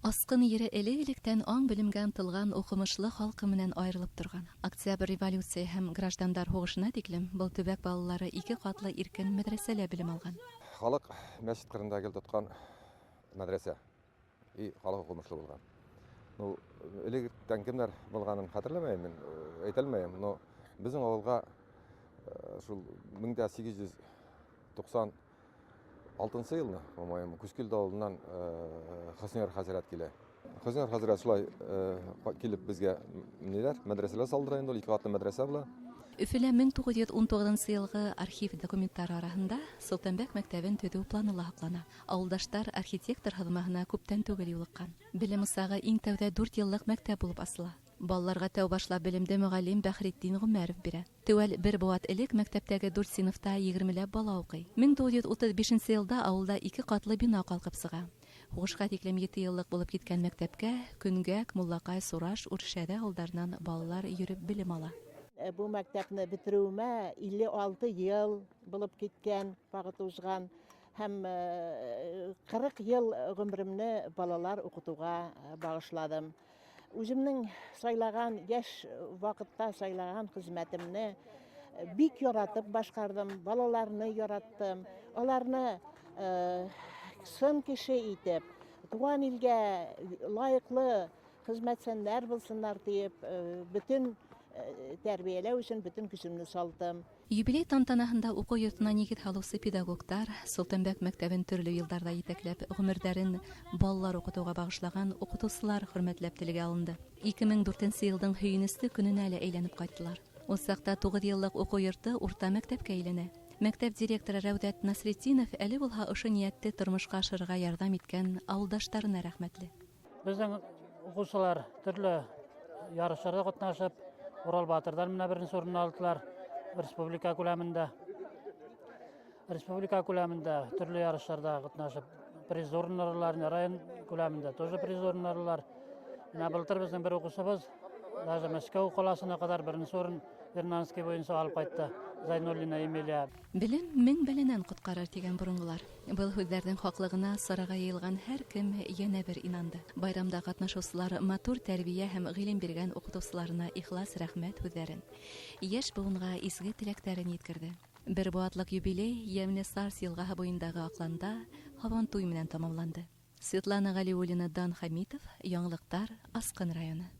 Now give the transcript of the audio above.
Аскын ере элек-электән аң-белемгә ынтылган укымышлы халкы менән аерылып торган. Октябрь революция һәм граждандар һугышына тиклем был төбәк балалары ике катлы иркен мәдрәсәлә белем алган. Халык мәчет кырында гел тоткан мәдрәсә. И халык укымышлы булган. Ну, электән кемнәр булганын хәтерләмәйм мин, әйтә алмыйм, но безнең авылга шул 1896 елны, по-моему, Күзкилде авылыннан Хөснияр хәзрәт килә. Хөснияр хәзрәт шулай килеп безгә ниләр, мәдрәсәләр салдыра инде, ул ике катлы мәдрәсә була. Өфөлә 1919 елгы архив документлары араһында Солтанбәк мәктәбен төҙөү планы ла һаҡлана. Ауылдаштар архитектор һыҙмаһына күптән түгел юлыҡҡан. Белем усағы иң тәүҙә дүрт йыллыҡ мәктәп булып асыла. Балаларға тәү башлап белемде мөғәллим Бәхретдин Ғүмәров бирә. Теүәл бер быуат элек мәктәптәге дүрт синыфта егермеләп бала уҡый. 1935 йылда ауылда ике ҡатлы бина ҡалҡып сыға. Һуғышҡа тиклем ете йыллыҡ булып киткән мәктәпкә Көнгәк, Муллаҡай, Сураш, Үршәҙе ауылдарынан балалар йөрөп белем ала. Бу мәктәпне бетереүемә 56 йыл булып киткән, ваҡыт узған һәм 40 йыл ғүмеремне балалар уҡытыуға бағышладым. Үземнең сайлаган яшь ваҡытта сайлаган хеҙмәтемне бик яратып башҡарҙым, балаларны яраттым, аларны сын кеше итеп, туған илгә лайыҡлы хеҙмәтсәндәр булсыннар тиеп, бөтөн тәрбиәләү өсөн бөтөн көсөмдө салдым. Юбилей тантанаһында уҡыу йортона нигеҙ һалыусы педагогтар, Солтанбәк мәктәбен төрлө йылдарҙа етәкләп, ғүмерҙәрен балалар уҡытыуға бағышлаған уҡытыусылар хөрмәтләп телгә алынды. 2004 йылдың һөйөнөслө көнөнә лә әйләнеп ҡайттылар. Ул саҡта туғыҙ йыллыҡ уҡыу йорто урта мәктәпкә әйләнә. Мәктәп директоры Рәүҙәт Насретдинов әле булһа ошо ниәтте тормошҡа ашырырға ярҙам иткән ауылдаштарына рәхмәтле. Беҙҙең уҡыусылар төрлө ярыштарҙа ҡатнашып, Урал батырҙар менән беренсе урын алдылар республика күләмендә. Республика күләмендә төрлө ярыштарҙа ҡатнашып, приз урыннар алалар, район күләмендә тоже приз урыннар алалар. Менә былтыр беҙҙең бер уҡыусыбыҙ даже Мәскәү ҡалаһына ҡәҙәр беренсе урын Вернадский буйынса алып ҡайтты. Зайнуллина Эмилия. Белем мең бәләнән ҡотҡарыр тигән боронғолар. Был һүҙҙәрҙең хаҡлығына сараға йыйылған һәр кем йәнә бер инанды. Байрамда ҡатнашыусылар матур тәрбиә һәм ғилем биргән уҡытыусыларына ихлас рәхмәт һүҙҙәрен, йәш быуынға изге теләктәрен еткерҙе. Бер быуатлыҡ юбилей йәмле Сарс йылғаһы буйындағы аҡланда һабантуй менән тамамланды. Светлана Ғәлиуллина, Дан Хәмитов, Яңылыҡтар, Асҡын районы.